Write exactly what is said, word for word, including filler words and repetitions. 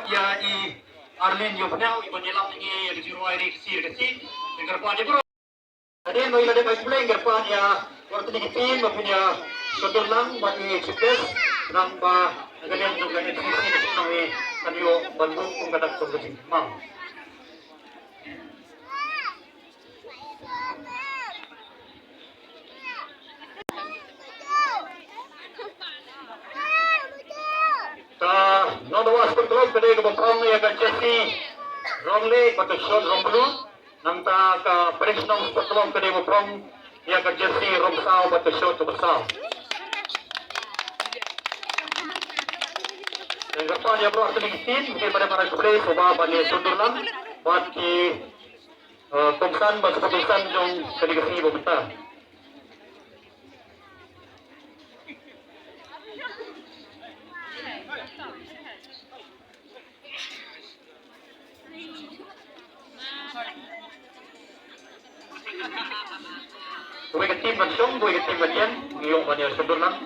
Ïa i Arlene Yopnau, i ban ïalam ngi ïa ka jingrwai ri Khasi ri Khasi. Ngi kyrpad ïa baroh. Hadien ba ïa la dep ai khublei ngi kyrpad ïa baroh tylli ki team ba phin ïa shon dur lang bad i Chief Guest, khnang ba ka liang jong ka M C C ka shnong i kan ïoh ban buh kum ka dak kum ka jingmang. Ka Nongdawa Sport Club ka dei kaba phong ïa ka jersey rong lieh bad ka short rong blue. Nangta ka Parish Nong Sport Club ka dei kaba phong ïa ka jersey rong saw bad ka short kaba saw. Ngi kyrpad ïa baroh tylli ki team, ki ba dei ban ai khublei shuwa ban ïa shon dur lang bad ki, eh, kongsan bad sngewbha kongsan jong ka dei ka sngi ba mynta. Kawei ka team ban shong, kawei ka team ban ïeng, ngi ïoh ban ïa shon dur lang.